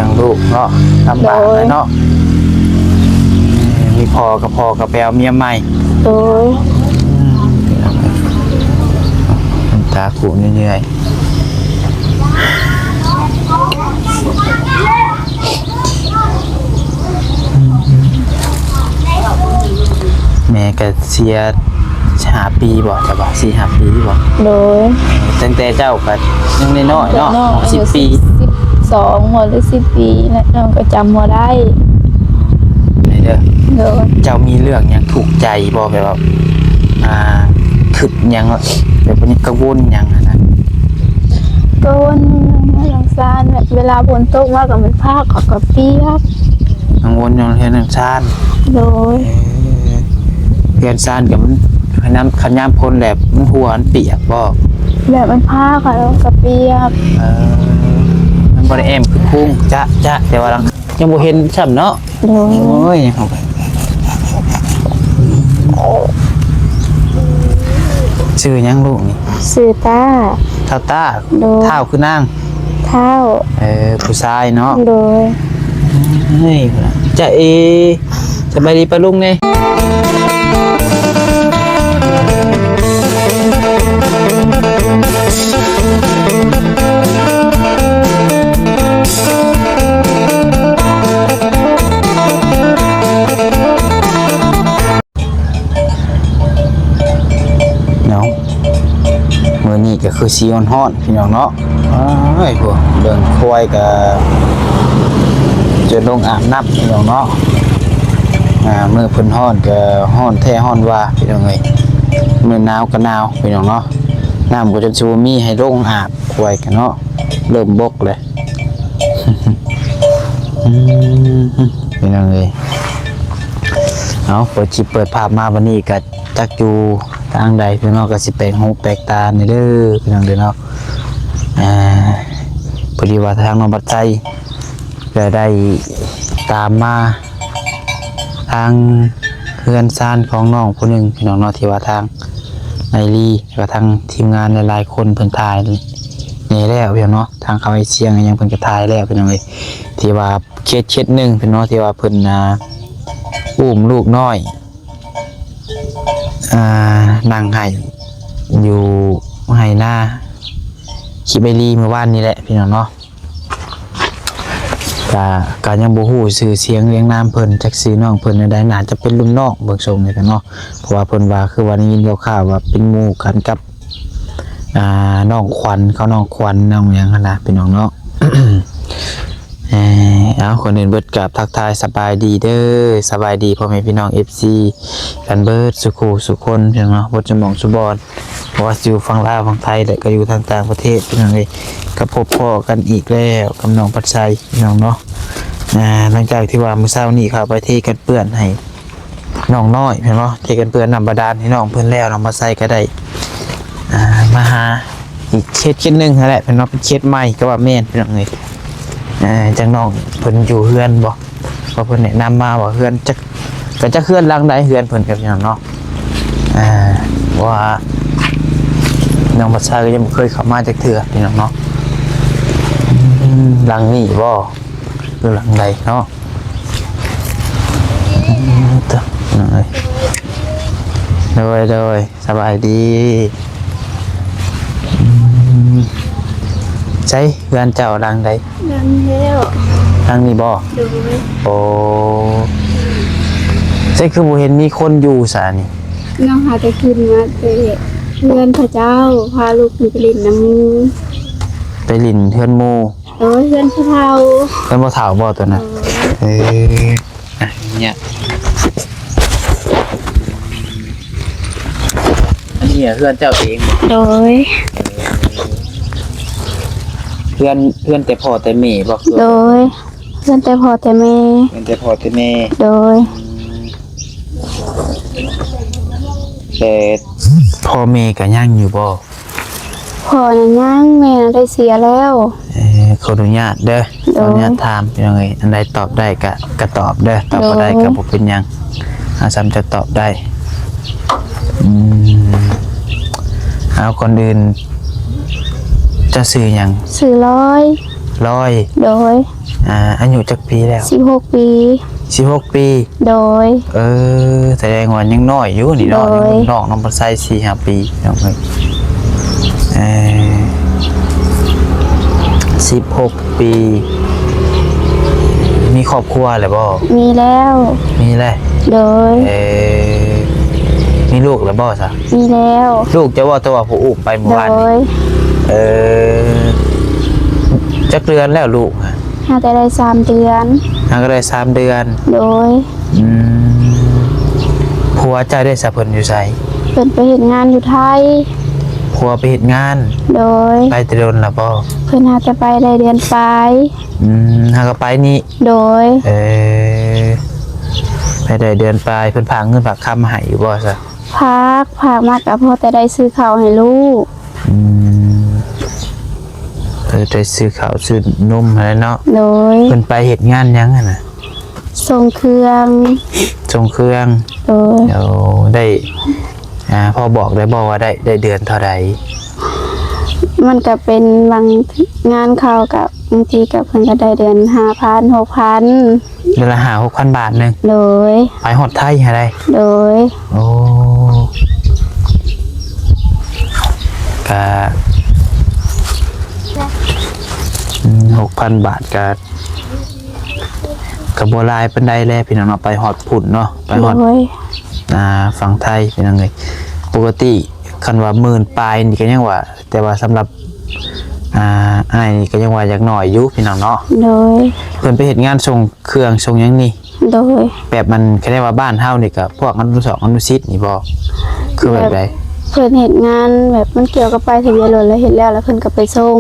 ງລູກເນາະ ລຳບາກແຫຼະເນາະ. ໂດຍ ເອີ ມີພໍ່ກໍພໍ່ກໍໄປເອົາເມຍໃໝ່. ໂດຍ ອືມ ນ້ຳຕາຄຸເລື້ອຍໆ. ແມ່ກໍເສຍຫ້າປີບໍ່ ເຈົ້າວ່າ ສີ່ຫ້າປີບໍ່? ໂດຍ ຕັ້ງແຕ່ເຈົ້າກໍຍັງນ້ອຍໆເນາະ ສິບປີ ສິບສອງບໍ່ ຫຼື ສິບປີແຫຼະ ນ້ອງກໍຈຳບໍ່ໄດ້. ໄດ້ເດີ. ໂດຍ ເຈົ້າມີເລື່ອງຫຍັງທຸກໃຈບໍ່ ແບບວ່າ ອ່າ ຄິດຫຍັງ ແບບວ່າກັງວົນຫຍັງຫັ້ນນະ? ກັງວົນເລື່ອງເຮືອນເລື່ອງຊານ ແບບເວລາຝົນຕົກມາກໍມັນພາກ ເຂົາກໍປຽກ. ກັງວົນເລື່ອງເຮືອນເລື່ອງຊານ. ໂດຍ ເອີ ເຮືອນຊານກໍມັນ ຄັນຍາມ ຄັນຍາມຝົນແລ້ວມັນຮົ່ວມັນປຽກບໍ່? ແບບມັນພາກ ແລ້ວກໍປຽກ. ເອີ ມັນບໍ່ໄດ້ແອ້ມຄືຄຸງຈະ ຈະ ແຕ່ວ່າຫຼັງ ຍັງບໍ່ເຫັນຊ້ຳເນາະ. ໂດຍ ໂອ້ຍ ຊື່ຫຍັງລູກນີ້? ຊື່ຕ້າ. ທ້າວຕ້າ. ໂດຍ ທ້າວຄືນາງ? ທ້າວ. ເອີ ຜູ້ຊາຍເນາະ. ໂດຍ ເຮີ້ຍ ຈະເອ ສະບາຍດີປ້າລຸງແດ່. ເນາະ ມື້ນີ້ກໍຄືຊິຮ້ອນໆ ພີ່ນ້ອງເນາະ. ໂອ້ຍ ພວກເບິ່ງຄວາຍກໍຈົນລົງອາບນ້ຳ ພີ່ນ້ອງເນາະ. ອ່າ ມື້ເພິ່ນຮ້ອນກໍຮ້ອນແທ້ຮ້ອນວ່າ ພີ່ນ້ອງເອີຍ, ມື້ໜາວກໍໜາວ ພີ່ນ້ອງເນາະ. ນ້ຳກໍຈົນຊິບໍ່ມີໃຫ້ລົງອາບ ຄວາຍກໍເນາະ ເລີ່ມບົກແລ້ວ. ອືມ ພີ່ນ້ອງເອີຍ ເອົາ ເປີດຄລິບເປີດພາບມາ ວັນນີ້ກໍຈັກຢູ່ທາງໃດ ພີ່ນ້ອງກໍຊິແປກຫູແປກຕານີ້ເດີ ພີ່ນ້ອງເດີເນາະ. ອ່າ ພໍດີວ່າທາງນ້ອງບັດໄຊກໍໄດ້ຕາມມາ ທາງເຮືອນຊານຂອງນ້ອງຜູ້ໜຶ່ງ ພີ່ນ້ອງເນາະ ທີ່ວ່າທາງໄອລີ ແລ້ວກໍທາງທີມງານຫຼາຍໆຄົນເພິ່ນຖ່າຍແດ່ແລ້ວ ພີ່ນ້ອງເນາະ. ທາງເຂົາໄອເຊຍຫຍັງເພິ່ນກໍຖ່າຍແລ້ວ ພີ່ນ້ອງເອີຍ, ທີ່ວ່າເຂດ ເຂດໜຶ່ງ ພີ່ນ້ອງເນາະ ທີ່ວ່າເພິ່ນ ອ່າ ອຸ້ມລູກນ້ອຍ ອ່າ ນັ່ງໄຫ້ຢູ່ໄຮ່ນາ ຄລິບໄອລີມື້ວານນີ້ແຫຼະ ພີ່ນ້ອງເນາະ. ກະ ກະຍັງບໍ່ຮູ້ຊື່ສຽງລຽງນາມເພິ່ນ ຈັກຊື່ນ້ອງເພິ່ນແນວໃດ ໜ້າຈະເປັນລຸ້ນນ້ອງເບິ່ງຊົງນີ້ແຫຼະເນາະ. ເພາະວ່າເພິ່ນວ່າ ຄືວ່າໄດ້ຍິນຂ່າວໆວ່າເປັນໝູ່ກັນກັບ ອ່າ ນ້ອງຂວັນ ເຂົາ ນ້ອງຂວັນ ນ້ອງຫຍັງຫັ້ນນະ ພີ່ນ້ອງເນາະ. ເອີ ເອົາ ກ່ອນອື່ນເບິດກາບທັກທາຍສະບາຍດີເດີ ສະບາຍດີພໍ່ແມ່ພີ່ນ້ອງເອັຟຊີກັນເບິດສູ່ຄູ່ສູ່ຄົນ ພີ່ນ້ອງເນາະ ເບິດສູ່ໝ່ອງສູ່ບ່ອນ. ບໍ່ວ່າຊິຢູ່ຝັ່ງລາວຝັ່ງໄທ ແລະ ກໍຢູ່ທາງຕ່າງປະເທດ ພີ່ນ້ອງເອີຍ, ກໍພົບພໍ້ກັນອີກແລ້ວກັບນ້ອງບັດໄຊ ພີ່ນ້ອງເນາະ. ອ່າ ຫຼັງຈາກທີ່ວ່າມື້ເຊົ້ານີ້ເຂົ້າໄປເທກັນເປື້ອນໃຫ້ນ້ອງນ້ອຍ ພີ່ນ້ອງເນາະ, ເທກັນເປື້ອນນ້ຳບາດານໃຫ້ນ້ອງເພິ່ນແລ້ວ ນ້ອງບັດໄຊກໍໄດ້ ອ່າ ມາຫາອີກເຂດ ເຂດໜຶ່ງຫັ້ນແຫຼະ ພີ່ນ້ອງເນາະ, ເປັນເຂດໃໝ່ກໍວ່າແມ່ນ ພີ່ນ້ອງເອີຍ. ອ່າ ຈັກນ້ອງເພິ່ນຢູ່ເຮືອນບໍ່? ເພາະເພິ່ນແນະນຳມາວ່າເຮືອນຈັກ ກໍຈັກເຮືອນຫຼັງໃດເຮືອນເພິ່ນກັບຫຍັງເນາະ. ອ່າ ເພາະວ່ານ້ອງບັດໄຊກໍຍັງບໍ່ເຄີຍເຂົ້າມາຈັກເທື່ອ ພີ່ນ້ອງເນາະ. ອືມ ຫຼັງນີ້ບໍ່ ຫຼືຫຼັງໃດເນາະ? ອືມ ເດີ ພີ່ນ້ອງເອີຍ ໂດຍ ໂດຍ ສະບາຍດີ. ອືມ ໃສເຮືອນເຈົ້າຫຼັງໃດ? ຫຼັງນີ້ແລ້ວ. ຫຼັງນີ້ບໍ່? ໂດຍ. ໂອ້ ໃສຄືບໍ່ເຫັນມີຄົນຢູ່ຊະນີ້? ນ້ອງຫາແຕ່ຂຶ້ນມາແຕ່ເຮືອນເຂົາເຈົ້າ ພາລູກຂຶ້ນໄປຫຼິ້ນນຳໝູ່. ໄປຫຼິ້ນເຮືອນໝູ່? ໂດຍ ເຮືອນພໍ່ເຖົ້າ. ເຮືອນພໍ່ເຖົ້າບໍ່ຕົວນັ້ນ? ໂດຍ. ເອີ ອ່ະ ເນຍ ອັນນີ້ເຮືອນເຈົ້າເອງບໍ່? ໂດຍ. ເຮືອນ ເຮືອນແຕ່ພໍ່ແຕ່ແມ່ບໍ່? ໂດຍ ເຮືອນແຕ່ພໍ່ແຕ່ແມ່. ເຮືອນແຕ່ພໍ່ແຕ່ແມ່. ໂດຍ. ອືມ ແຕ່ພໍ່ແມ່ກໍຍັງຢູ່ບໍ່? ພໍ່ນະຍັງ ແມ່ນະໄດ້ເສຍແລ້ວ. ເອີ ຂໍອະນຸຍາດເດີ. ໂດຍ. ຂໍອະນຸຍາດຖາມ ພີ່ນ້ອງເອີຍ, ອັນໃດຕອບໄດ້ກະ ກະຕອບເດີ, ຕອບບໍ່ໄດ້ກະ ໂດຍ ບໍ່ເປັນຫຍັງ, ເອົາສ່ຳເຈົ້າຕອບໄດ້. ອືມ ເອົາ ກ່ອນອື່ນ ເຈົ້າຊື່ຫຍັງ? ຊື່ລອຍ. ລອຍ. ໂດຍ. ອ່າ ອາຍຸຈັກປີແລ້ວ? ສິບຫົກປີ. ສິບຫົກປີ. ໂດຍ. ເອີ ສະແດງວ່າຍັງນ້ອຍຢູ່ນີ້ເນາະ. ໂດຍ. ຍັງນ້ອງ ນ້ອງປານໄຊສີ່ຫ້າປີເນາະ. ເອີ ສິບຫົກປີ. ມີຄອບຄົວແລ້ວບໍ່? ມີແລ້ວ. ມີແລ້ວ. ໂດຍ. ເອີ ມີລູກແລ້ວບໍ່ຊະ? ມີແລ້ວ. ລູກເຈົ້າບໍ່ ແຕ່ວ່າຜູ້ອຸ້ມໄປມື້ວານນີ້? ໂດຍ. ເອີ ຈັກເດືອນແລ້ວລູກ? ຫາກະໄດ້ສາມເດືອນ. ຫາກະໄດ້ສາມເດືອນ. ໂດຍ. ອືມ ຜົວເຈົ້າເດຊະ ເພິ່ນຢູ່ໃສ? ເພິ່ນໄປເຮັດງານຢູ່ໄທ. ຜົວໄປເຮັດງານ? ໂດຍ. ໄປແຕ່ດົນລະບໍ່? ເພິ່ນຫາກະໄປໄດ້ເດືອນປາຍ. ອືມ ຫາກະໄປນີ້? ໂດຍ. ເອີ ໄປໄດ້ເດືອນປາຍ. ເພິ່ນຝາກເງິນຝາກຄຳມາໃຫ້ຢູ່ບໍ່ຊະ? ຝາກ ຝາກມາກະພໍແຕ່ໄດ້ຊື້ເຂົ້າໃຫ້ລູກ. ອືມ ເພິ່ນໄດ້ຊື້ເຂົ້າຊື້ນົມຫັ້ນແຫຼະເນາະ. ໂດຍ. ເພິ່ນໄປເຮັດງານຫຍັງຫັ້ນນະ? ສົ່ງເຄື່ອງ. ສົ່ງເຄື່ອງ. ໂດຍ. ໂອ້ ໄດ້ ອ່າ ພໍບອກໄດ້ບໍ່ວ່າໄດ້ ໄດ້ເດືອນເທົ່າໃດ? ມັນກະເປັນບາງງານເຂົາກະ ບາງທີກະເພິ່ນກະໄດ້ເດືອນຫ້າພັນ ຫົກພັນ. ເດືອນລະຫ້າຫົກພັນບາດໜຶ່ງ. ໂດຍ. ໄປຮອດໄທຫັ້ນໃດ? ໂດຍ. ໂອ້ ກະ ອືມ ຫົກພັນບາດກະ ກະບໍ່ຫຼາຍປານໃດແຫຼະພີ່ນ້ອງເນາະ. ໄປຮອດພຸ້ນເນາະ ໄປຮອດ ໂດຍ ອ່າ ຝັ່ງໄທພີ່ນ້ອງເອີຍ. ປົກກະຕິຄັນວ່າໝື່ນປາຍນີ້ກະຍັງວ່າ ແຕ່ວ່າສຳລັບ ອ່າ ອ້າຍນີ້ກະຍັງວ່າຍັງນ້ອຍຢູ່ພີ່ນ້ອງເນາະ. ໂດຍ. ເພິ່ນໄປເຮັດງານສົ່ງເຄື່ອງສົ່ງຫຍັງນີ້? ໂດຍ. ແບບມັນ ຄະແນນວ່າບ້ານເຮົານີ້ກະພວກອະນຸສອງອະນຸສິດນີ້ບໍ່ ຄືແບບໃດ? ເພິ່ນເຮັດງານແບບມັນກ່ຽວກັບປ້າຍທະບຽນລົດ ແລ້ວເຮັດແລ້ວ ແລ້ວເພິ່ນກະໄປສົ່ງ.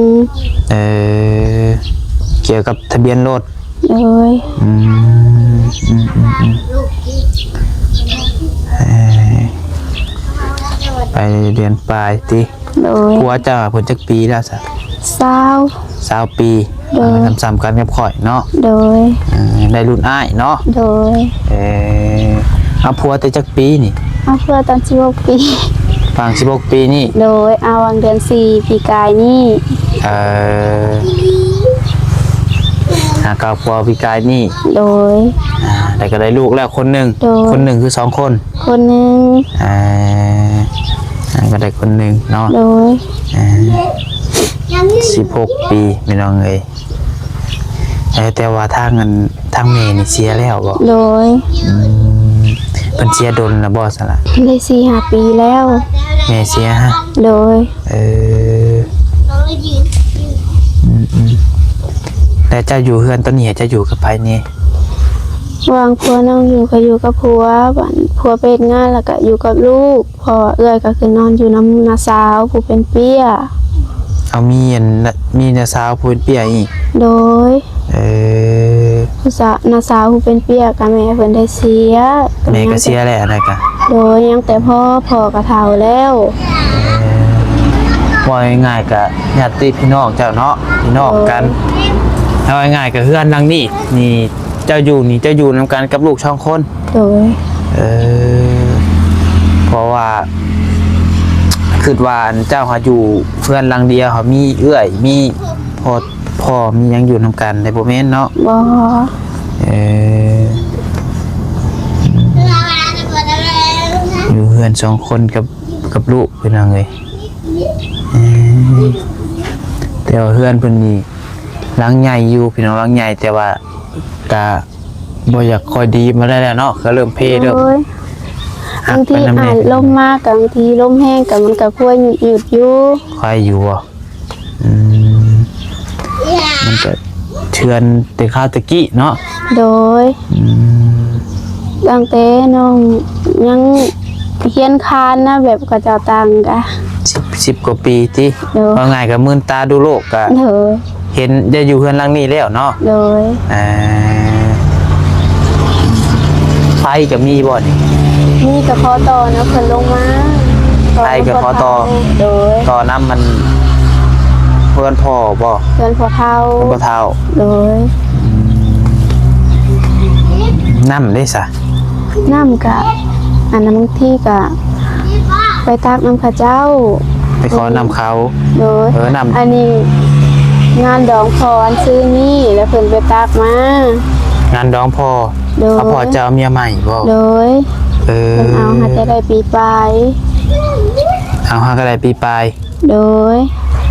ເອີ ກ່ຽວກັບທະບຽນລົດ. ໂດຍ. ອືມ ອືມ ອືມ ອືມ ເອີ ໄປເດືອນປາຍຕິ? ໂດຍ. ຜົວເຈົ້າເພິ່ນຈັກປີແລ້ວຊະ? ຊາວ. ຊາວປີ. ໂດຍ. ເອີ ສ່ຳໆກັນກັບຂ້ອຍເນາະ. ໂດຍ. ເອີ ໄດ້ລຸ້ນອ້າຍເນາະ. ໂດຍ. ເອີ ເອົາຜົວແຕ່ຈັກປີນີ້? ເອົາຜົວຕອນສິບຫົກປີ. ຫວ່າງສິບຫົກປີນີ້? ໂດຍ. ເອົາຫວ່າງເດືອນສີ່ປີກາຍນີ້. ເອີ ຫາກະເອົາຜົວປີກາຍນີ້. ໂດຍ. ອ່າ ແລ້ວກະໄດ້ລູກແລ້ວຄົນໜຶ່ງ. ໂດຍ. ຄົນໜຶ່ງຄືສອງຄົນ? ຄົນໜຶ່ງ. ອ່າ ອ່າ ກະໄດ້ຄົນໜຶ່ງເນາະ. ໂດຍ. ອ່າ ສິບຫົກປີພີ່ນ້ອງເອີຍ. ເອີ ແຕ່ວ່າທາງອັນ ທາງແມ່ນີ້ເສຍແລ້ວບໍ່? ໂດຍ. ອືມ ເພິ່ນເສຍດົນລະບໍ່ຊັ້ນລະ? ໄດ້ສີ່ຫ້າປີແລ້ວ ແມ່ເສຍຮະ? ໂດຍ. ເອີ ອືມ ອືມ ແລ້ວເຈົ້າຢູ່ເຮືອນຕອນນີ້ ເຈົ້າຢູ່ກັບໃຜແດ່? ຫວ່າງຜົວນ້ອງຢູ່ກະຢູ່ກັບຜົວ ບາດຜົວໄປເຮັດງານ ແລ້ວກະຢູ່ກັບລູກ ເພາະວ່າເອື້ອຍກະຄືນອນຢູ່ນຳນ້າສາວຜູ້ເປັນເປ້ຍ. ເອົາ ມີອັນ ມີນ້າສາວຜູ້ເປັນເປ້ຍອີກ? ໂດຍ. ເອີ ຜູ້ສາວ ນ້າສາວຜູ້ເປັນເປ້ຍກະແມ່ເພິ່ນໄດ້ເສຍ. ແມ່ກະເສຍແລ້ວຫັ້ນນະກະ? ໂດຍ. ຍັງແຕ່ພໍ່ ພໍ່ກະເຖົ້າແລ້ວ. ເອີ ເວົ້າງ່າຍໆກະຍາດຕິພີ່ນ້ອງເຈົ້າເນາະ ພີ່ນ້ອງກັນ. ໂດຍ. ເວົ້າງ່າຍໆກະເຮືອນຫຼັງນີ້ ນີ້ ເຈົ້າຢູ່ນີ້ ເຈົ້າຢູ່ນຳກັນກັບລູກສອງຄົນ? ໂດຍ. ເອີ ເພາະວ່າຄິດວ່າອັນເຈົ້າຫາຢູ່ເຮືອນຫຼັງດຽວ ຫາມີເອື້ອຍ ມີພໍ່ ພໍ່ມີຫຍັງຢູ່ນຳກັນໄດ້ ບໍ່ແມ່ນເນາະ? ບໍ່. ເອີ ຢູ່ເຮືອນສອງຄົນກັບ ກັບລູກພີ່ນ້ອງເອີຍ. ເອີ ແຕ່ວ່າເຮືອນເພິ່ນນີ້ຫຼັງໃຫຍ່ຢູ່ພີ່ນ້ອງ ຫຼັງໃຫຍ່ ແຕ່ວ່າກະ ບໍ່ຢາກຄ່ອຍດີມາໄດ້ແລ້ວເນາະ ກະເລີ່ມເພເລີ່ມ. ໂດຍ. ບາງທີອາດລົມມາກະ ບາງທີລົມແຮງກະ ມັນກະຄ່ອຍຢຸດຢູ່. ຄ່ອຍຢູ່ບໍ່? ອືມ ມັນກະເຖື່ອນແຕ່ຄາວແຕ່ກີ້ເນາະ. ໂດຍ. ອືມ ຕັ້ງແຕ່ນ້ອງຍັງຮຽນຄານນະ ແບບເຂົາເຈົ້າຕັ້ງກະ ສິບ ສິບກວ່າປີຕິ? ໂດຍ. ເວົ້າງ່າຍກະມື່ນຕາດູໂລກກະ ໂດຍ ເຫັນໄດ້ຢູ່ເຮືອນຫຼັງນີ້ແລ້ວເນາະ. ໂດຍ. ເອີ ໄຟກະມີບໍ່ນີ້? ມີ ກະຂໍຕໍ່ນຳເພິ່ນລົງມາ. ໄຟກະຂໍຕໍ່. ໂດຍ. ຕໍ່ນຳມັນ ເຮືອນພໍ່ບໍ່? ເຮືອນພໍ່ເຖົ້າ. ເຮືອນພໍ່ເຖົ້າ. ໂດຍ. ອືມ ນ້ຳເດຊະ? ນ້ຳກະ ອັນນັ້ນ ບາງທີກະໄປຕັກນຳເຂົາເຈົ້າ ໄປຂໍນຳເຂົາ. ໂດຍ. ເອີ ນ້ຳ ອັນນີ້ ງານດອງພໍ່ອັນຊື່ນີ້ ແລ້ວເພິ່ນໄປຕັກມາ. ງານດອງພໍ່? ໂດຍ. ເອົາພໍ່ເຈົ້າເອົາເມຍໃໝ່ບໍ່? ໂດຍ. ເອີ ເພິ່ນເອົາຫາແຕ່ໄດ້ປີປາຍ. ເອົາຫາກໍໄດ້ປີປາຍ? ໂດຍ.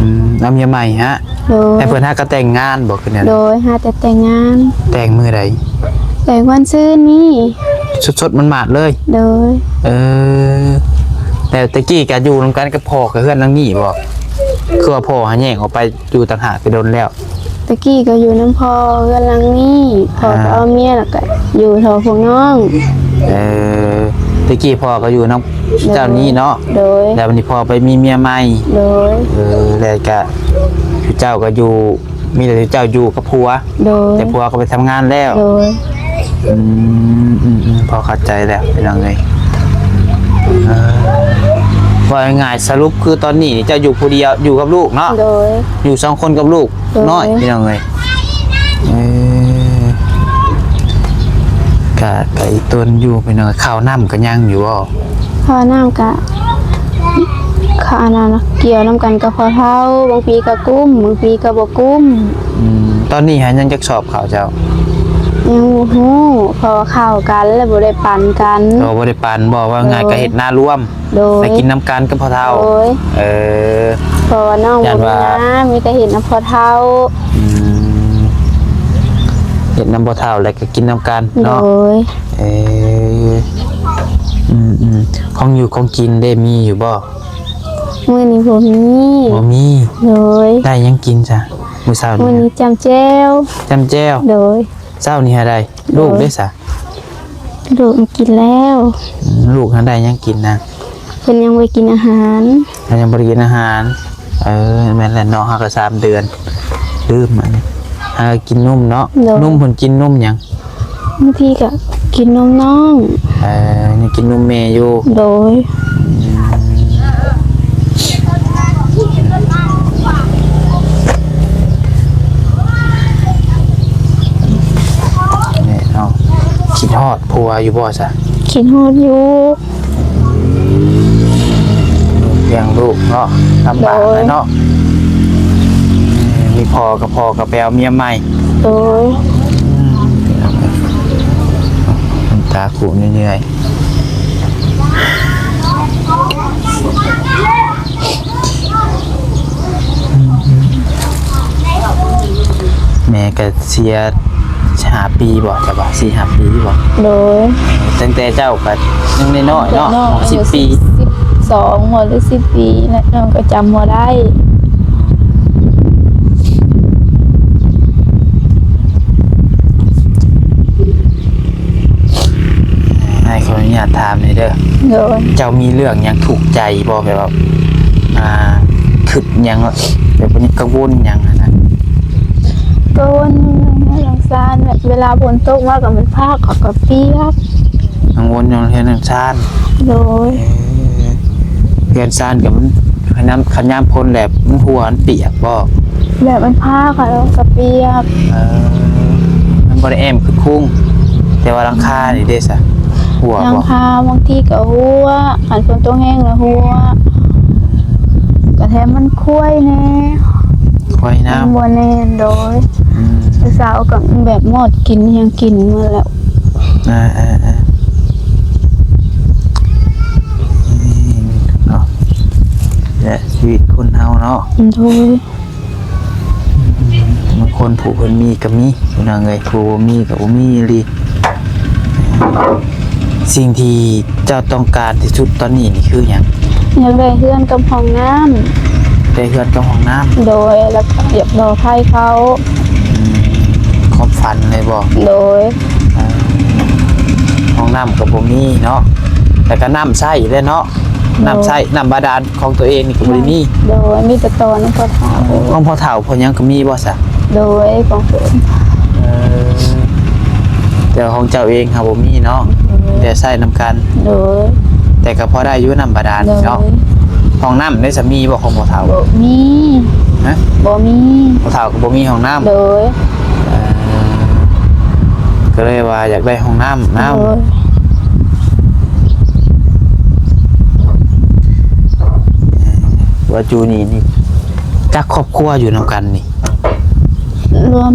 ອືມ ເອົາເມຍໃໝ່ຫະ? ໂດຍ. ໃຫ້ເພິ່ນຫາກໍແຕ່ງງານບໍ່ ຄືແນວໃດ? ໂດຍ ຫາແຕ່ແຕ່ງງານ. ແຕ່ງມື້ໃດ? ແຕ່ງວັນຊືນນີ້ ສົດໆ ໝາດໆ ເລີຍ. ໂດຍ. ເອີ ແຕ່ຕະກີ້ກໍຢູ່ນຳກັນກັບພໍ່ກັບເຮືອນຫຼັງນີ້ບໍ່? ຄືວ່າພໍ່ຫາແຍກອອກໄປຢູ່ຕ່າງຫາກແຕ່ດົນແລ້ວ? ຕະກີ້ກໍຢູ່ນຳພໍ່ເຮືອນຫຼັງນີ້ ພໍ່ກໍເອົາເມຍ ແລ້ວກໍຢູ່ເທົ່າພວກນ້ອງ. ເອີ ຕະກີ້ພໍ່ກໍຢູ່ນຳເຈົ້ານີ້ເນາະ? ໂດຍ. ແລ້ວບັດນີ້ພໍ່ໄປມີເມຍໃໝ່? ໂດຍ. ເອີ ແລ້ວກໍເຈົ້າກໍຢູ່ ມີແຕ່ເຈົ້າຢູ່ກັບຜົວ? ໂດຍ. ແຕ່ຜົວກໍໄປທຳງານແລ້ວ? ໂດຍ. ອືມ ອືມ ອືມ ພໍເຂົ້າໃຈແລ້ວພີ່ນ້ອງເອີຍ. ເອີ ເວົ້າງ່າຍໆ ສະຫຼຸບຄືຕອນນີ້ນີ້ເຈົ້າຢູ່ຜູ້ດຽວ ຢູ່ກັບລູກເນາະ? ໂດຍ. ຢູ່ສອງຄົນກັບລູກ ໂດຍ ນ້ອຍພີ່ນ້ອງເອີຍ. ເອີ ກະ ກະອີຕົນຢູ່ພີ່ນ້ອງ. ເຂົ້ານ້ຳກໍຍັງຢູ່ບໍ່? ເຂົ້ານ້ຳກະ ເຂົ້າອັນນັ້ນ ກ່ຽວນຳກັນກັບພໍ່ເຖົ້າ ບາງປີກໍກຸ້ມ ບາງປີກໍບໍ່ກຸ້ມ. ອືມ ຕອນນີ້ຫາຍັງຈັກສອບເຂົ້າເຈົ້າ? ຍັງບໍ່ຮູ້ ເພາະວ່າເຂົ້າກັນແລ້ວບໍ່ໄດ້ປັນກັນ. ກໍບໍ່ໄດ້ປັນບໍ່? ວ່າງ່າຍ ໂດຍ ກໍເຮັດນາລວມ. ໂດຍ. ໄດ້ກິນນຳກັນກັບພໍ່ເຖົ້າ. ໂດຍ. ເອີ ເພາະວ່ານ້ອງ ຢ້ານວ່າ ບໍ່ມີນາ ມີແຕ່ເຮັດນຳພໍ່ເຖົ້າ. ອືມ ເຮັດນຳພໍ່ເຖົ້າແລ້ວກໍກິນນຳກັນເນາະ? ໂດຍ. ເອີ ອືມໆ ຂອງຢູ່ຂອງກິນເດ ມີຢູ່ບໍ່? ມື້ນີ້ບໍ່ມີ. ບໍ່ມີ. ໂດຍ. ໄດ້ຫຍັງກິນຊະ ມື້ເຊົ້ານີ້? ມື້ນີ້ຈ້ຳແຈ່ວ. ຈ້ຳແຈ່ວ. ໂດຍ. ເຊົ້ານີ້ຫາໄດ້ ໂດຍ ລູກເດ້ຊະ? ລູກກິນແລ້ວ. ອືມ ລູກຫັ້ນໄດ້ຫຍັງກິນນະ? ເພິ່ນຍັງບໍ່ໄດ້ກິນອາຫານ. ເພິ່ນຍັງບໍ່ໄດ້ກິນອາຫານ. ເອີ ແມ່ນແຫຼະ ນ້ອງເຮົາກໍສາມເດືອນ ລືມອັນນີ້. ຫາກໍກິນນົມເນາະ? ໂດຍ. ນົມເພິ່ນກິນນົມຫຍັງ? ບາງທີກໍກິນນົມນ້ອງ. ເອີ ຍັງກິນນົມແມ່ຢູ່. ໂດຍ. ອືມ ແມ່ເຮົາຄິດຮອດຜົວຢູ່ບໍ່ຊະ? ຄິດຮອດຢູ່. ລ້ຽງລູກເນາະ ລຳບາກແຫຼະເນາະ. ໂດຍ. ມີພໍ່ກໍ ພໍ່ກໍໄປເອົາເມຍໃໝ່. ໂດຍ. ອືມ ນ້ຳຕາຄູເລື້ອຍໆ. ແມ່ກໍເສຍຫ້າປີບໍ່? ຈະວ່າສີ່ຫ້າປີບໍ່? ໂດຍ. ຕັ້ງແຕ່ເຈົ້າກໍຍັງນ້ອຍໆເນາະ ສິບປີ. ສິບສອງບໍ່ ຫຼື ສິບປີແຫຼະ ນ້ອງກໍຈຳບໍ່ໄດ້. ອ້າຍຂໍອະນຸຍາດຖາມໜ່ອຍເດີ. ໂດຍ. ເຈົ້າມີເລື່ອງຫຍັງທຸກໃຈບໍ່? ແບບວ່າ ອ່າ ຄິດຫຍັງ ແບບວ່າກັງວົນຫຍັງຫັ້ນນະ? ກັງວົນເລື່ອງເຮືອນເລື່ອງຊານ ແບບເວລາຝົນຕົກມາກໍມັນພາກ ເຂົາກໍປຽກ. ກັງວົນເລື່ອງເຮືອນເລື່ອງຊານ. ໂດຍ. ເອີ ເຮືອນຊານກໍມັນ ຄັນຍາມ ຄັນຍາມຝົນແລ້ວມັນຮົ່ວມັນປຽກບໍ່? ແບບມັນພາກ ແລ້ວກໍປຽກ. ເອີ ມັນບໍ່ໄດ້ແອ້ມຄືຄຸງ ແຕ່ວ່າຫຼັງຄານີ້ເດ້ຊະ ຮົ່ວບໍ່? ຫຼັງຄາບາງທີກໍຮົ່ວ ຄັນຝົນຕົກແຮງແລ້ວຮົ່ວ. ອືມ ກໍແຖມມັນຄວາຍແດ່ ຄວາຍນ້ຳ ມັນບໍ່ແນ່ນ. ໂດຍ. ອືມ ເຊົ້າກໍແບບມອດກິນຫຍັງກິນໝົດແລ້ວ. ອ່າໆໆ ເນາະ ແລະ ຊີວິດຄົນເຮົາເນາະ. ໂດຍ. ບາງຄົນຜູ້ເພິ່ນມີກໍມີ ພີ່ນ້ອງເອີຍ ຜູ້ບໍ່ມີກໍບໍ່ມີອີ່ຫຼີ. ສິ່ງທີ່ເຈົ້າຕ້ອງການທີ່ສຸດຕອນນີ້ນີ້ຄືຫຍັງ? ຢາກໄດ້ເຮືອນກັບຫ້ອງນ້ຳ. ໄດ້ເຮືອນກັບຫ້ອງນ້ຳ. ໂດຍ. ແລ້ວກໍຢາກຫຼໍ່ໄຟເຂົ້າ. ອືມ ຄວາມຝັນເລີຍບໍ່? ໂດຍ. ເອີ ຫ້ອງນ້ຳກໍບໍ່ມີເນາະ ແລ້ວກໍນ້ຳໃຊ້ແຫຼະເນາະ. ໂດຍ. ນ້ຳໃຊ້ ນ້ຳບາດານຂອງຕົວເອງນີ້ກໍບໍ່ໄດ້ມີ. ໂດຍ. ມີແຕ່ຕໍ່ນຳພໍ່ເຖົ້າ. ຂອງພໍ່ເຖົ້າພໍ່ຫຍັງກໍມີບໍ່ຊະ? ໂດຍ. ຂອງເພິ່ນ. ເອີ ແຕ່ຂອງເຈົ້າເອງຫາບໍ່ມີເນາະ. ໂດຍ. ແຕ່ໃຊ້ນຳກັນ. ໂດຍ. ແຕ່ກໍພໍໄດ້ຢູ່ ນ້ຳບາດານເນາະ. ໂດຍ. ຫ້ອງນ້ຳໄດ້ສາມີບໍ່ຂອງພໍ່ເຖົ້າ? ບໍ່ມີ. ຮະ? ບໍ່ມີ. ພໍ່ເຖົ້າກໍບໍ່ມີຫ້ອງນ້ຳ. ໂດຍ. ເອີ ກໍເລີຍວ່າຢາກໄດ້ຫ້ອງນ້ຳນຳ. ໂດຍ. ວ່າຢູ່ນີ້ນີ້ ຈັກຄອບຄົວຢູ່ນຳກັນນີ້? ລວມ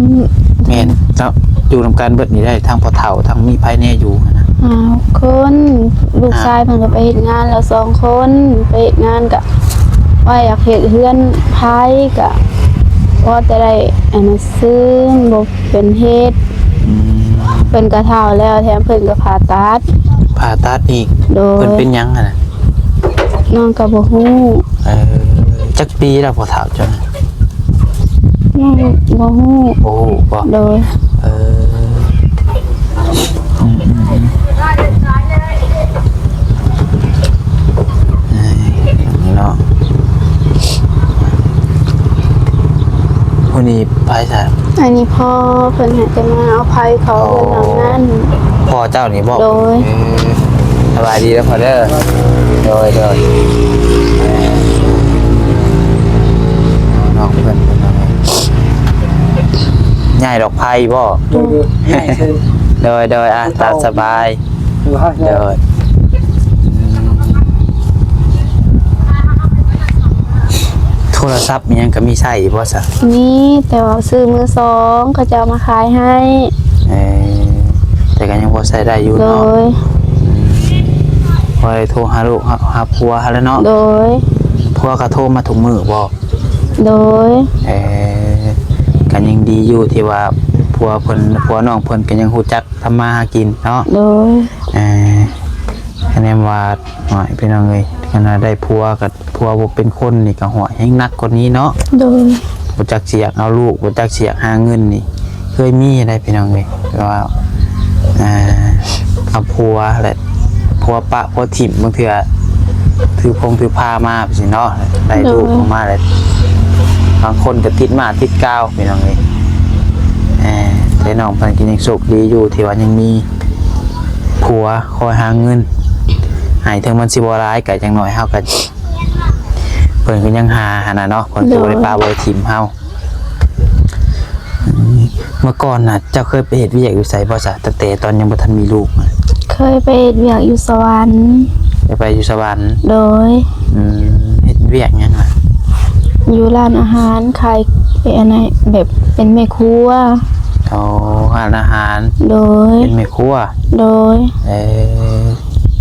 ແມ່ນເນາະ ຢູ່ນຳກັນເບິດນີ້ໄດ້ ທັງພໍ່ເຖົ້າ ທັງມີໃຜແດ່ຢູ່ຫັ້ນນະ? ຫ້າຄົນ. ລູກ ຫ້າ ຊາຍເພິ່ນກໍໄປເຮັດງານແລ້ວສອງຄົນ ໄປເຮັດງານກະວ່າຢາກເຮັດເຮືອນໄທ ກະພໍແຕ່ໄດ້ອັນນັ້ນຊື້ ບໍ່ເປັນເຮັດ. ອືມ ເພິ່ນກໍເຖົ້າແລ້ວ ແຖມເພິ່ນກໍຜ່າຕັດ. ຜ່າຕັດອີກ? ໂດຍ. ເພິ່ນເປັນຫຍັງຫັ້ນນະ? ນ້ອງກໍບໍ່ຮູ້. ເອີ ຈັກປີແລ້ວພໍ່ເຖົ້າເຈົ້າ? ຍັງບໍ່ຮູ້. ບໍ່ຮູ້ບໍ? ໂດຍ. ເອີ ອືມໆໆ ເອີ ນີ້ເນາະ ຜູ້ນີ້ໃຜຊະ? ອັນນີ້ພໍ່ເພິ່ນໃຫ້ແຕ່ມາເອົາໄຟເຂົ້າເຮືອນຫຼັງນັ້ນ. ພໍ່ເຈົ້ານີ້ບໍ? ໂດຍ. ເອີ ສະບາຍດີເດີພໍ່ເດີ. ໂດຍ ໂດຍ. ເອີ ນ້ອງເພິ່ນ ເພິ່ນເອົາໄວ້ ຍ້າຍດອກໄຟບໍ? ໂດຍ ໂດຍ ຍ້າຍເຊີນ. ໂດຍ ໂດຍ ອ່ະ ຕາມສະບາຍ. ໂດຍ ໂດຍ. ອືມ ໂທລະສັບອີ່ຫຍັງກໍມີໃຊ້ຢູ່ບໍ່ຊະ? ມີ ແຕ່ວ່າຊື້ມືສອງ ເຂົາເຈົ້າມາຂາຍໃຫ້. ເອີ ແຕ່ກໍຍັງພໍໃຊ້ໄດ້ຢູ່ເນາະ. ໂດຍ. ອືມ ພໍໄດ້ໂທຫາລູກ ຫາ ຫາຜົວຫັ້ນແຫຼະເນາະ. ໂດຍ. ຜົວກໍໂທມາທຸກມື້ບໍ? ໂດຍ. ເອີ ກໍຍັງດີຢູ່ທີ່ວ່າຜົວເພິ່ນ ຜົວນ້ອງເພິ່ນກໍຍັງຮູ້ຈັກ ທຳມາຫາກິນເນາະ. ໂດຍ. ເອີ ຄະແນນວ່າ ໂອ້ຍ ພີ່ນ້ອງເອີຍ ຄັນວ່າໄດ້ຜົວກໍ ຜົວບໍ່ເປັນຄົນນີ້ກໍ ໂອ້ຍ ແຮງໜັກກວ່ານີ້ເນາະ. ໂດຍ. ບໍ່ຈັກຊິຢາກເອົາລູກ ບໍ່ຈັກຊິຢາກຫາເງິນນີ້ ເຄີຍມີໄດ໋ພີ່ນ້ອງເອີຍ ແຕ່ວ່າ ອ່າ ເອົາຜົວແຫຼະ ຜົວປະຜົວຖິ້ມ ບາງເທື່ອຖືພົງຖືພາມາຊີ້ເນາະ ໄດ້ລູກອອກມາແລ້ວ ບາງຄົນກໍຕິດໝາຕິດກາວ ພີ່ນ້ອງເອີຍ. ແຕ່ນ້ອງເພິ່ນກໍຍັງໂຊກດີຢູ່ ທີ່ວ່າຍັງມີຜົວຄອຍຫາເງິນໃຫ້ ເຖິງມັນຊິບໍ່ຫຼາຍ ກໍຢ່າງໜ້ອຍເຮົາກໍ ເພິ່ນກໍຍັງຫາຫັ້ນນະເນາະ ເພິ່ນກໍບໍ່ໄດ້ປະບໍ່ໄດ້ຖິ້ມເຮົາ. ເມື່ອກ່ອນນະ ເຈົ້າເຄີຍໄປເຮັດວຽກຢູ່ໃສບໍ່ຊະ ຕັ້ງແຕ່ຕອນຍັງບໍ່ທັນມີລູກ? ເຄີຍໄປເຮັດວຽກຢູ່ສະຫວັນ. ໄປ ໄປຢູ່ສະຫວັນ? ໂດຍ. ອືມ ເຮັດວຽກຫຍັງລະ? ຢູ່ຮ້ານອາຫານ ຂາຍ ເປັນອັນນັ້ນ ແບບເປັນແມ່ຄົວ. ອໍ ຮ້ານອາຫານ. ໂດຍ. ເປັນແມ່ຄົວ. ໂດຍ. ເອີ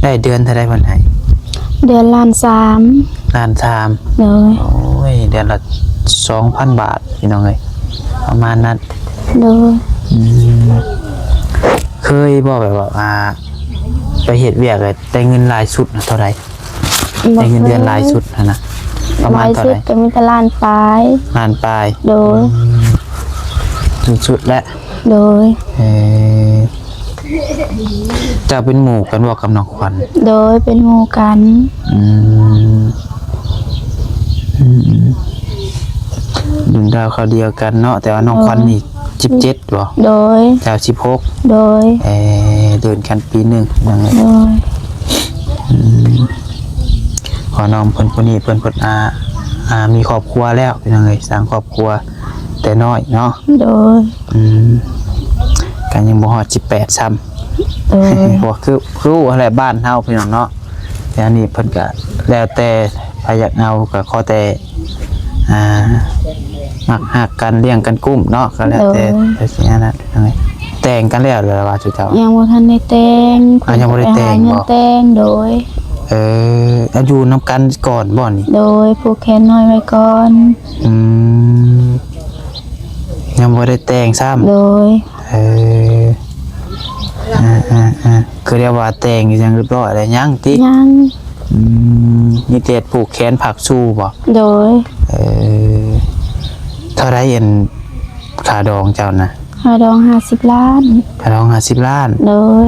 ໄດ້ເດືອນເທົ່າໃດເພິ່ນໃຫ້? ເດືອນລ້ານສາມ. ລ້ານສາມ. ໂດຍ. ໂອ້ຍ ເດືອນລະສອງພັນບາດ ພີ່ນ້ອງເອີຍ ປະມານນັ້ນ. ໂດຍ. ອືມ ເຄີຍບໍ່ ແບບວ່າ ອ່າ ໄປເຮັດວຽກແລ້ວໄດ້ເງິນຫຼາຍສຸດນະເທົ່າໃດ? ບໍ່ເຄີຍ. ໄດ້ເງິນເດືອນຫຼາຍສຸດຫັ້ນນະ ປະມານເທົ່າໃດ? ຫຼາຍສຸດກໍມີແຕ່ລ້ານປາຍ. ລ້ານປາຍ. ໂດຍ. ອືມ ສຸດໆແຫຼະ. ໂດຍ. ເອີ ເຈົ້າເປັນໝູ່ກັນບໍ່ກັບນ້ອງຂວັນ? ໂດຍ ເປັນໝູ່ກັນ. ອືມ ອືມ ລຸ້ນດາວຄາວດຽວກັນເນາະ ແຕ່ວ່ານ້ອງຂວັນນີ້ ໂດຍ ສິບເຈັດບໍ? ໂດຍ. ເຈົ້າສິບຫົກ? ໂດຍ. ເອີ ເດີນກັນປີໜຶ່ງ. ໂດຍ. ອືມ ຂໍນ້ອງເພິ່ນຜູ້ນີ້ເພິ່ນ ເພິ່ນ ອ່າ ອ່າ ມີຄອບຄົວແລ້ວ ພີ່ນ້ອງເອີຍ ສ້າງຄອບຄົວແຕ່ນ້ອຍເນາະ. ໂດຍ. ອືມ ກໍຍັງບໍ່ຮອດສິບແປດຊ້ຳ. ໂດຍ. ບໍ່ຄື ຄືຫັ້ນແຫຼະ ບ້ານເຮົາ ພີ່ນ້ອງເນາະ ແຕ່ອັນນີ້ເພິ່ນກະແລ້ວແຕ່ໃຜຢາກເອົາ ກະຂໍແຕ່ ອ່າ ມັກຮັກກັນ ລ້ຽງກັນກຸ້ມເນາະ ກະແລ້ວແຕ່. ໂດຍ. ແຕ່ຊິອັນນັ້ນ ແຕ່ງກັນແລ້ວແລ້ວວ່າສູ່ເຈົ້າ? ຍັງບໍ່ທັນໄດ້ແຕ່ງ. ອ່າ ຍັງບໍ່ໄດ້ແຕ່ງບໍ? ແຕ່ງ. ໂດຍ. ເອີ ອາ ຢູ່ນຳກັນກ່ອນບໍນີ້? ໂດຍ ຜູກແຂນນ້ອຍໄວ້ກ່ອນ. ອືມ ຍັງບໍ່ໄດ້ແຕ່ງຊ້ຳ. ໂດຍ. ເອີ ອ່າໆໆ ຄືໄດ້ວ່າແຕ່ງຫຍັງຮຽບຮ້ອຍແລ້ວ ຍັງຕິ? ຍັງ. ອືມ ມີແຕ່ຜູກແຂນຜັກຊູບໍ? ໂດຍ. ເອີ ເທົ່າໃດອັນຄ່າດອງເຈົ້ານະ? ຄ່າດອງຫ້າສິບລ້ານ. ຄ່າດອງຫ້າສິບລ້ານ. ໂດຍ.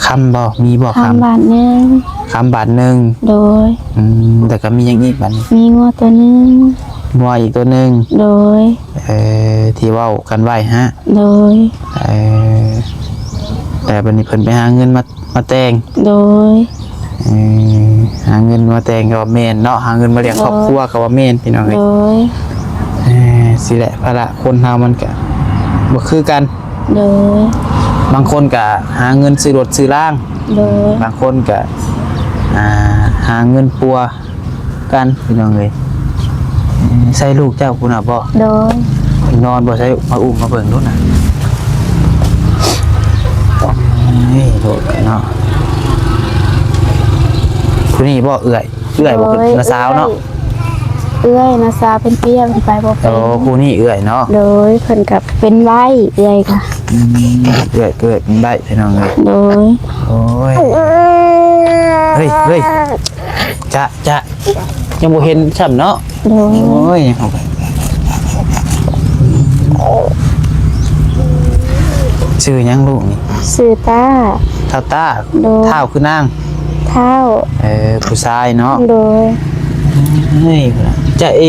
ຄຳບໍ່? ມີບໍ່ຄຳ? ຄຳບາດໜຶ່ງ. ຄຳບາດໜຶ່ງ. ໂດຍ. ອືມ ແລ້ວກໍມີຫຍັງອີກບາດນີ້? ມີງົວຕົວໜຶ່ງ. ງົວອີກຕົວໜຶ່ງ. ໂດຍ. ເອີ ທີ່ເວົ້າກັນໄວ້ຫັ້ນ. ໂດຍ. ເອີ ແຕ່ບັດນີ້ເພິ່ນໄປຫາເງິນມາ ມາແຕ່ງ. ໂດຍ. ເອີ ຫາເງິນມາແຕ່ງກໍແມ່ນເນາະ ຫາເງິນມາລ້ຽງຄອບຄົວກໍວ່າແມ່ນ ພີ່ນ້ອງເອີຍ. ໂດຍ. ເອີ ຊີ້ແຫຼະ ພາລະຄົນເຮົາມັນກໍບໍ່ຄືກັນ. ໂດຍ. ບາງຄົນກໍຫາເງິນຊື້ລົດຊື້ລາງ. ໂດຍ. ບາງຄົນກໍ ອ່າ ຫາເງິນປົວ ກັນ ພີ່ນ້ອງເອີຍ. ໃສ່ລູກເຈົ້າພຸ້ນນະບໍ? ໂດຍ. ນອນບໍ່ໃສ່ ມາອຸ້ມມາເບິ່ງດູນະ. ນີ້ໂດດເນາະ. ຜູ້ນີ້ບໍ່ເອື້ອຍ? ເອື້ອຍບໍ່? ໂດຍ ເພິ່ນນ້າສາວເນາະ. ເອື້ອຍ ເອື້ອຍ ນ້າສາວເປັນເປຍ ເພິ່ນໄປບໍ່ເປັນ. ໂອ້ ຜູ້ນີ້ເອື້ອຍເນາະ. ໂດຍ ເພິ່ນກໍເປັນໄວ້ ເອື້ອຍກໍ ອືມ ເອື້ອຍ ເອື້ອຍເປັນໄວ້ ພີ່ນ້ອງເອີຍ. ໂດຍ ໂອ້ຍ ເຮີ້ຍ ເຮີ້ຍ ຈະ ຈະ ຍັງບໍ່ເຫັນຊ້ຳເນາະ. ໂດຍ ໂອ້ຍ ຊື່ຫຍັງລູກນີ້? ຊື່ຕ້າ. ທ້າວຕ້າ. ໂດຍ ທ້າວຄືນາງ? ທ້າວ. ເອີ ຜູ້ຊາຍເນາະ. ໂດຍ ເຮີ້ຍ ຈະເອ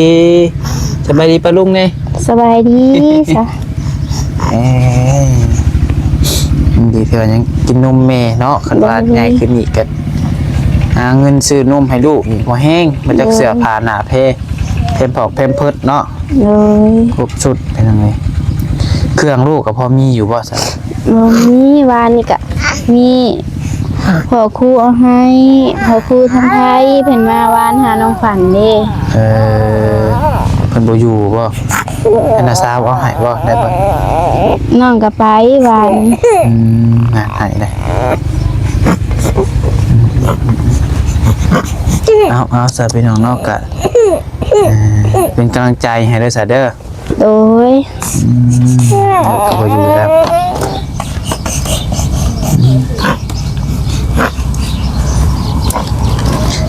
ສະບາຍດີປ້າລຸງແດ່. ສະບາຍດີຊະ. ເອີ ດີທີ່ວ່າຍັງກິນນົມແມ່ເນາະ. ຄັນວ່າ ໂດຍ ໃຫຍ່ຂຶ້ນອີກກໍຫາເງິນຊື້ນົມໃຫ້ລູກອີກບໍ່ແຮງ ມາຈັກ ໂດຍ ເສື້ອຜ້າໜ້າແພ ແພມພອກແພມເພີດເນາະ. ໂດຍ ຄົບຊຸດ ເປັນຫຍັງເລີຍ. ເຄື່ອງລູກກໍພໍມີຢູ່ບໍ່ຊະ? ບໍ່ມີ. ວານນີ້ກະມີພໍ່ຄູເອົາໃຫ້ ພໍ່ຄູທາງໄທ ເພິ່ນມາວານຫານ້ອງຂວັນເດ້. ເອີ ເພິ່ນບໍ່ຢູ່ບໍ່? ໃຫ້ນ້າສາວເອົາໃຫ້ບໍ່? ໄດ້ບໍ່? ນ້ອງກໍໄປວານ. ອືມ ນະ ໃຫ້ໄດ້. ເອົາ ເອົາ ຊະ ພີ່ນ້ອງເນາະ ກະ ເປັນກຳລັງໃຈໃຫ້ເດີຊະເດີ. ໂດຍ ອືມ ເຂົາກໍຢູ່ແລ້ວ.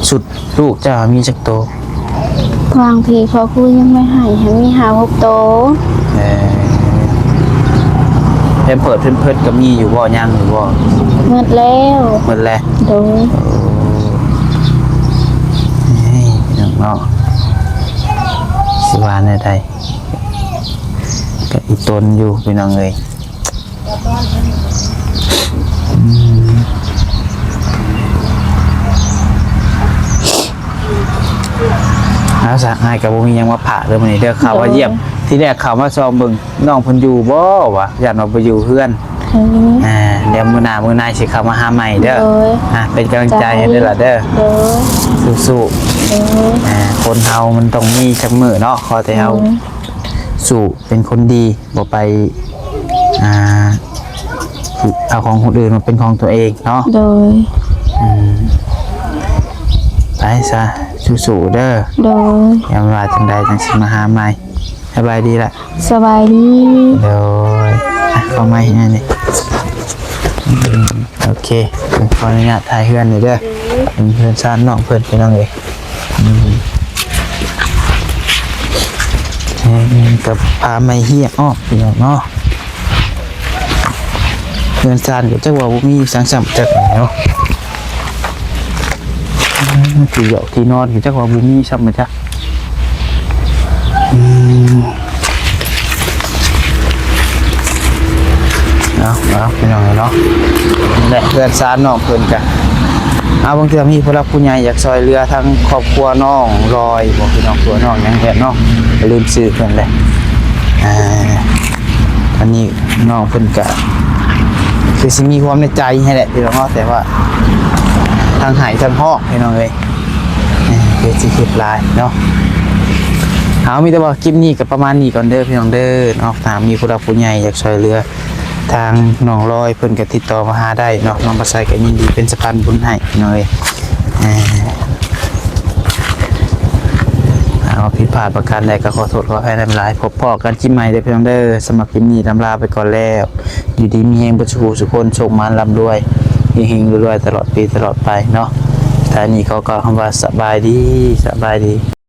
ຊຸດລູກເຈົ້າມີຈັກໂຕ? ທາງພີພໍ່ຄູຍັງບໍ່ໃຫ້ ໃຫ້ມີຫ້າຫົກໂຕ. ເອີ ແພມເພີດ ແພມເພີດກໍມີຢູ່ບໍ່? ຍັງຢູ່ບໍ່? ໝົດແລ້ວ. ໝົດແລ້ວ? ໂດຍ. ໂອ້ ນີ້ພີ່ນ້ອງເນາະ ຊິວ່າແນວໃດ? ກະອີຕົນຢູ່ພີ່ນ້ອງເອີຍ. ອືມ ເອົາຊະ ອ້າຍກໍບໍ່ມີຫຍັງມາຝາກເດີມື້ນີ້ເດີ. ເຂົ້າມາ ໂດຍ ຢ້ຽມ ທີແລກເຂົ້າມາສ່ອງເບິ່ງນ້ອງເພິ່ນຢູ່ບໍ່ວະ ຢ້ານວ່າບໍ່ຢູ່ເຮືອນ. ເອີ ອ່າ ດຽວມື້ໜ້າມື້ໃນຊິເຂົ້າມາຫາໃໝ່ເດີ. ໂດຍ ອ່າ ເປັນກຳລັງໃຈໃຫ້ເດີລະເດີ. ໂດຍ ສູ້ໆ. ໂດຍ ອ່າ ຄົນເຮົາມັນຕ້ອງມີຈັກມື້ເນາະ ຂໍແຕ່ເຮົາ ໂດຍ ສູ້ເປັນຄົນດີ ບໍ່ໄປ ອ່າ ເອົາຂອງຄົນອື່ນມາເປັນຂອງຕົວເອງເນາະ. ໂດຍ ອືມ ໄປຊະ ສູ້ໆເດີ. ໂດຍ ຍາມວ່າຈັ່ງໃດຈັ່ງຊິມາຫາໃໝ່. ສະບາຍດີລະ. ສະບາຍດີ. ໂດຍ ອ່ະ ເຂົ້າມາໃຫ້ແນ່ນີ້. ໂອເຄ ຂໍອະນຸຍາດຖ່າຍເຮືອນນີ້ເດີ. ເຮືອນຊານນ້ອງເພິ່ນ ພີ່ນ້ອງເອີຍ. ອືມ ເອີ ກໍພາໃໝ່ເຮຍອອກ ພີ່ນ້ອງເນາະ. ເຮືອນຊານກໍຈັກວ່າບໍ່ມີສັງຊ້ຳຈັກແນວ. ອືມ ທີ່ຢອກທີ່ນອນກໍຈັກວ່າບໍ່ມີຊ້ຳຈັກ. ອືມ ເອົາ ເອົາ ພີ່ນ້ອງເນາະ ແລະ ເຮືອນຊານນ້ອງເພິ່ນກະ ເອົາ ບາງເທື່ອມີຜູ້ຫຼັກຜູ້ໃຫຍ່ຢາກຊ່ອຍເຫຼືອທາງຄອບຄົວນ້ອງລອຍບໍ ພີ່ນ້ອງ ຕົວນ້ອງຫຍັງແທ້ເນາະ ລືມຊື່ເພິ່ນແຫຼະ. ອ່າ ອັນນີ້ ນ້ອງເພິ່ນກະຄືຊິມີຄວາມໃນໃຈຫັ້ນແຫຼະພີ່ນ້ອງເນາະ ແຕ່ວ່າທັງໄຫ້ທັງຮ້ອງພີ່ນ້ອງເອີຍ ເອີ ຄືຊິຄິດຫຼາຍເນາະ. ເອົາ ມີແຕ່ວ່າຄລິບນີ້ກໍປະມານນີ້ກ່ອນເດີພີ່ນ້ອງເດີເນາະ. ຖ້າມີຜູ້ຫຼັກຜູ້ໃຫຍ່ຢາກຊ່ວຍເຫຼືອທາງນ້ອງລອຍ ເພິ່ນກໍຕິດຕໍ່ມາຫາໄດ້ເນາະ ນ້ອງປາໄຊກໍຍິນດີເປັນສະພານບຸນໃຫ້ພີ່ນ້ອງເອີຍ. ເອີ ຖ້າວ່າຜິດພາດປະການໃດກໍຂໍໂທດຂໍອະໄພນຳຫຼາຍ. ພົບພໍ້ກັນຄລິບໃໝ່ເດີພີ່ນ້ອງເດີ. ສຳລັບຄລິບນີ້ລຳລາໄປກ່ອນແລ້ວ. ຢູ່ດີມີແຮງເບິດສູ່ຜູ້ສູ່ຄົນ, ໂຊກໝານລ່ຳລວຍ, ເຮງໆລວຍໆຕະຫຼອດປີຕະຫຼອດໄປເນາະ. ທ້າຍນີ້ຂໍກ່າວຄຳວ່າສະບາຍດີ, ສະບາຍດີ.